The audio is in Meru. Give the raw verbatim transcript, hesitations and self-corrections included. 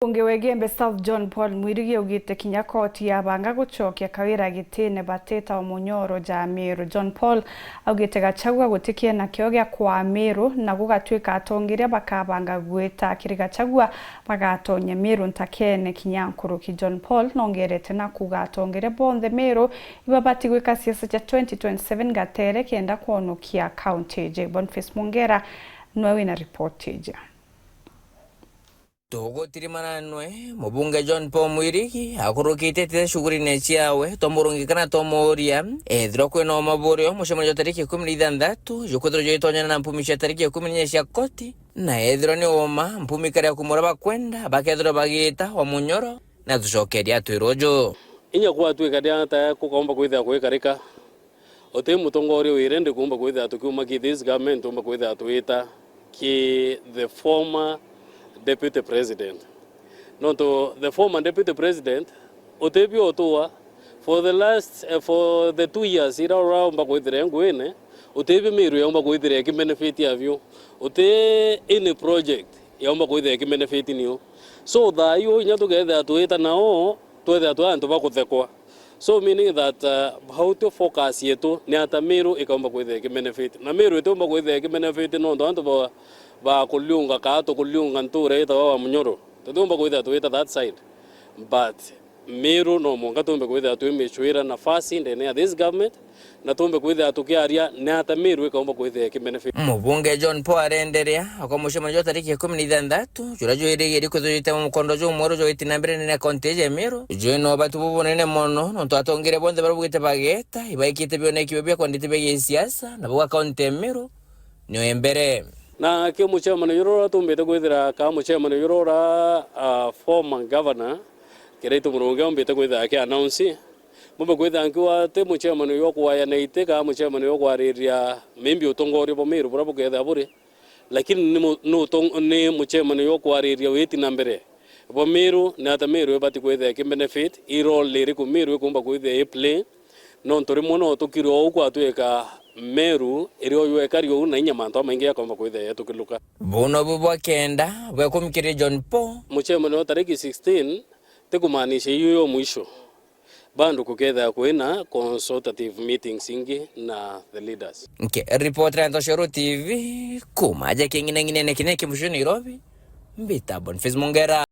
Mbunge wa Igembe South John Paul Mwirigi augite kinya koti yabanga gucokia Kawira gitine batita o munyoro ja Meru. John Paul augite Gachagua gutikiena kio gia kwa Meru na gugatwika atongeria bakabanga gwita kiri Gachagua bagatonya Meru ntakene kinya nkuruki. John Paul nongerete na kuga atongeria bonthe Meru ibabati gwika siasa cia twenty twenty-seven gatere kenda kwonokia kaunti iji. Boniface Mungera nwe wina ripoti iji. Tugutirimananwe, mubunge John Paul Mwirigi akurukite tete shughulini ciawe, twamurungika na twamuuria ethirwa kwina uma burio mucemanio jwa tariki ikumi na ithanthatu jukwithirwa jwitonyana na mpumi cia tariki ikumi na inya cia koti, na ethirwa ni uma mpumi karia kumura bakwenda bakethirwa bagiita wa munyoro, na tucokeria atwira uju. Inya kwatwika ni ata kukaumba kwithira kwikarika, uti mutongoria wire ndi kuumba kwithira tukiuma ki this government tuumba kwithira twita ki the former deputy president. Nontu the former deputy president utibio utua for the last, eh, for the two years ira uraumba kwithira ngwine, utibio Meru yaumba kwithira ikibenefit avyo, uti any project yaumba kwithira ikibenefit nio. So thaa iu inya tukethira twita nao twethira twi antu ba kuthekwa. So meaning that, uh, how to focus yetu ni ata Meru ikaumba kwithira ikibenefit. Na Meru itiumba kwithira ikibenefit nontu antu ba, ba kuliunga kaa tukuliunga ntura itawa wa munyoro. Tutiumba kwithira twita that side. But Meru no mwanka tumbe kwithira twimicwira nafasi ndene ya this government, na tumbe kwithira tukiaria ni ata Meru ikaumba kwithira ikibenefit. Mubunge John Paul arenderea akwa mucemanio jwa tariki ikumi na ithanthatu, juria jwirigiri kwithirwa jwite mukondo jumweru jwa witi na mbere ndene ya kaunti iji ya Meru, jwina ubati bubunene mono, nontu atongeria bonthe baria bugite bageta, ibaikite bioneki bibia kwendete bia gisiasa, na bauga kaunti ya Meru nio i mbere. Na ki mucemanio juria tumbite kwithira, ka mucemanio juria ura, ah, former governor, Kiraitu Murungi aumbite kwithira aki announce, mbumbe kwithira nkiuga ti mucemanio jwa kwayana iti, ka mucemanio jwa kwariria maybe utongoria bwa Meru buria bukethira buri, lakini ni mu-, ni utong-, ni mucemanio jwa kwariria witi na mbere bwa Meru, ni ata Meru ibati kwithira ikibenefit, i role iriku Meru ikumba kwithira i play, nontu rimwe no tukirwe uu kwatwika Meru iri o jwekari uu na inya mantu jamaingi jakomba kwithira jatukiluka. Buu nobu bwa kenda bwekumkiria John Paul. Mucemanio wa tariki sixteen ti kumaanisha iu yo mwisho. Bado kukethira kwina consultative meetings ingi na the leaders. Nkiripotera Ntoshoro T V, kuma aja king'ineng'inene kinene kimucio Nairobi, mbita Boniface Mungera.